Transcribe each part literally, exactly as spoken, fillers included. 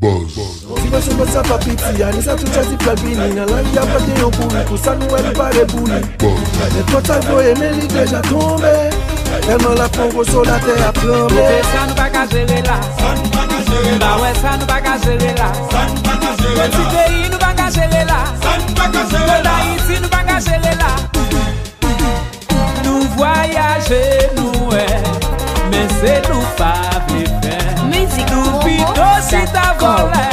Buzz. Ti bòs yon bòs sa pa piti, Anisa tout chèz li pral vini. Nan lari a pral gen yon kouri, pou sa nou wè nou pare pou li. Nenpòt sa l voye, men li deja tonbe. Tèlman l ap pran gwo so, latè ap tranble. Kote sa nou pa ka jere la. Sa nou pa ka jere la. M pa wè sa nou pa ka jere la. Sa nou pa ka jere la. Yon ti peyi nou pa ka jere la. Sa nou pa ka jere la. Kòd Ayiti nou pa ka jere la. Nou vwayaje, nou wè, men se nou pa vle fè. Mizik Nou pito chita vòlè,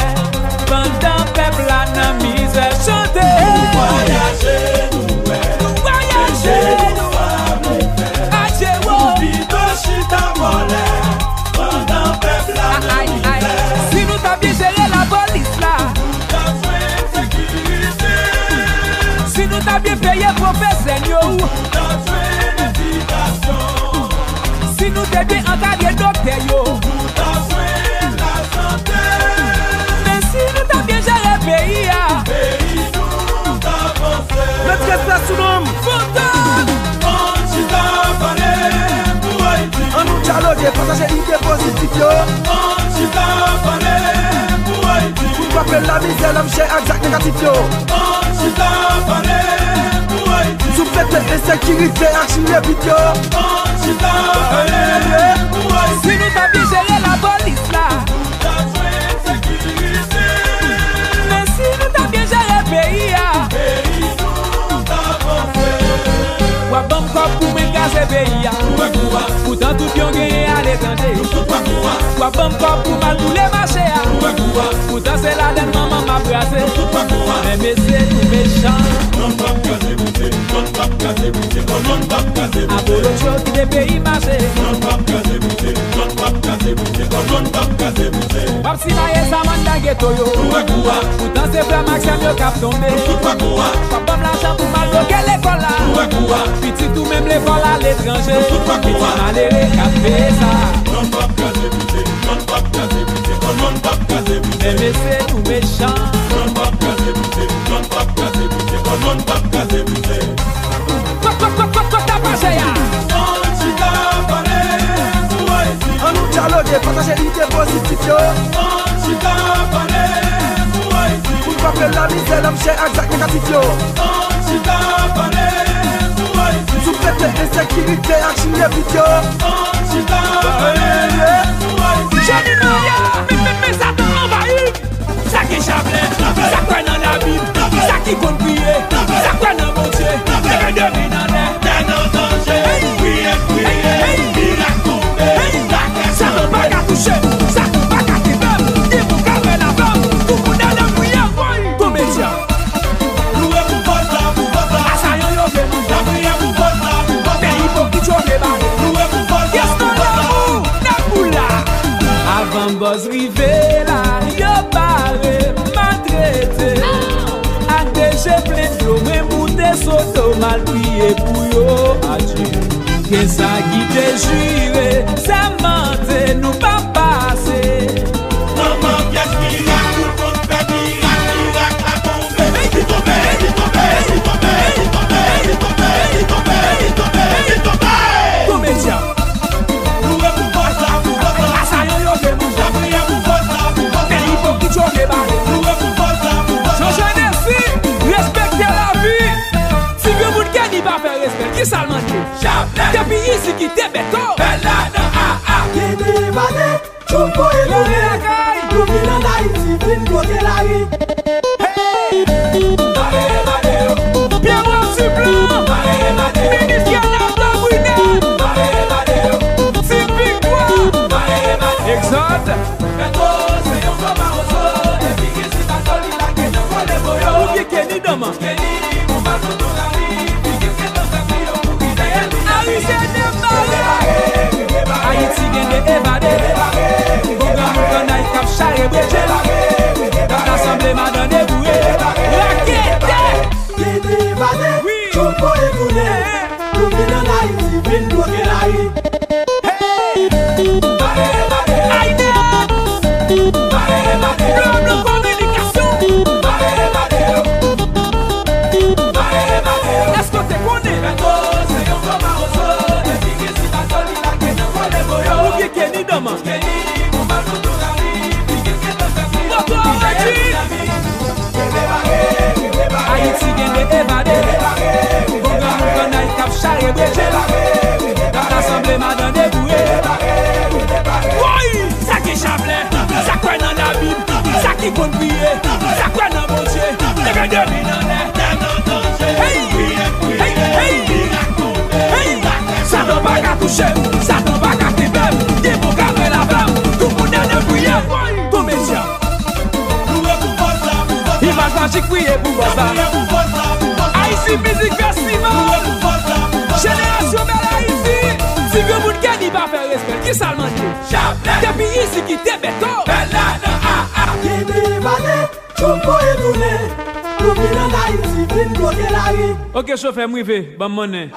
pandan pèp la nan mizè, chante. Nou vwayaje, nou wè, nou vwayaje, nou pa vle fè. Adje wo. Nou pito chita vòlè, pandan pèp la nan mizè. Si nou ta byen jere lapolis la, nou ta jwenn sekirite. Si nou ta byen peye pwofesè n yo, nou ta jwenn edikasyon. Si nou te byen ankadre doktè yo, nou ta jwenn lasante. Men si nou ta byen jere peyi a, peyi nou ta vanse. Mèt Kès Pè sou non m. Fantom! Ann chita pale pou Ayiti. Ann nou dyaloge, pataje ide pozitif yo. Ann chita pale pou Ayiti. Pou n kwape lamizè, lamichè ak zak negatif yo. Ann chita pale pou Ayiti. Sou fete ensekirite ak chire vit yo. Ann chita pale pou Ayiti. Si nou ta byen jere lapolis la, nou ta jwenn sekirite. Men si nou ta byen jere peyi a, peyi nou ta vanse. W ap ban m kòb pou mwen kraze peyi a. Ou wè kou a. Poutan tout byen w genyen aletranje. Nou tout wè kou a. W ap ban m kòb pou m al boule mache a. Ou wè kou a. Poutan se ladann manman m ap kraze. Nou tout wè kou a. Men mesye nou mechan. Non, n p ap kraze bouse. Non, n p ap kraze bouse. Oh, non, n p ap kraze bouse. Abolotcho kite peyi mache. Non, n p ap kraze bouse. Non, n p ap kraze bouse. Oh, non, n p ap kraze bouse. W ap simaye Samantha geto yo. Nou wè kou a. Poutan se frè m ak sè m yo k ap tonbe. Nou tout wè kou a. W ap ban m lajan pou m al bloke lekòl la. Nou wè kou a. Pitit ou menm lekòl aletranje. Nou tout wè kou a. Pitit malere k ap peye sa. Non, n p ap kraze bouse. Non, n p ap kraze bouse. Oh, non, n p ap kraze bouse. Men mesye nou mechan. Non, n p ap kraze bouse. Non, n p ap kraze bouse. Oh, non, n p ap kraze bouse. Kot, kot, kot, kot, kot tapaje a? Ann chita pale pou Ayiti. Ann nou dyaloge, pataje ide pozitif yo. Ann chita pale pou Ayiti. Pou n kwape lamizè, lamichè ak zak negatif yo. Ann chita pale pou Ayiti. Sou fete ensekirite ak chire vit yo. Ann chita pale pou Ayiti. Jodi maya, men, men, men Satan anvayi. Sa gen chaplè, sa kwè nan Labib, sa ki konn priye, sa kwè nan Bondye, leve de men anlè, tè nan danje, priye, priye, mirak tonbe, lakay Satan pa ka touche m, Satan pa ka kenbe m, devan w ka wè lavan m, tou moun anlè priye, woy, komedyen. Louwe pou fòs la, pou fòs la. Asayan yo vle manje. Lapriyè pou fòs la, pou fòs la. Men ipokrit yo vle bare. Louwe pou fòs la, pou fòs la. Kèson lanmou nan kou la. Avan bòz rive la, yo bare, maltrete. Ak de je plen dlo, mwen moute Sodòm al priye pou yo, adye. Gen sa ki te jire, sèmante, nou p ap pase. Manman pyès mirak, tout moun fè mirak, mirak la tonbe. Li tonbe, li tonbe, li tonbe, li tonbe, li tonbe, li tonbe, li tonbe, li tonbe. Komedyen. Louwe pou fòs la, pou fòs la. Asayan yo vle manje. Lapriyè pou fòs la, pou fòs la. Men ipokrit yo vle bare. Louwe pou fòs la, pou fòs la. Jean Genesy, respekte lavi. Ti granmoun Kenny pa fè respè l. Kisa l mande? Depi isit kite beto. Bèl ladan, a, a. Kenny evade, tchoul voye tounen. Nou vin ann Ayiti, vin bloke lari. Hey! Pierrot Suplan, Minis Canada Brunel, Ti Viktwa, Exode. Ou byen Kenny Dama. Ayiti gen de evade. Gon granmoun kannay k ap chare bredjel. K ap rasanble madan deboure. Rakete! Kenny evade, wi. Tchoul voye tounen. Nou vin ann Ayiti, vin bloke lari. Hey! Ayne! Blo blo kominikasyon! Èske w te konnen? Ou byen Kenny Dama? Kenny, bon, pa konn tou rali, li gen sentans ak li. Bon, Konn priye, sa kwè nan Bondye, leve de men anlè. Hey, hey, hey, hey. Satan pa ka touche m, Satan pa ka kenbe m. Gen bon ka fè l avè m. Tout moun nan priye. Tonbe djab. Imaj majik, priye pou bòs la. Ayiti Mizik Festival. Jenerasyon Bèl Ayiti. Ti granmoun Kenny pa fè respè. Kisa l mande? Depi isit ki te beto. Bèl la nan a a. Kenny vale, tchoul voye tounen. Nou vin ann Ayiti, vin bloke lari. Ok, chofè, m rive. Ban m monnen.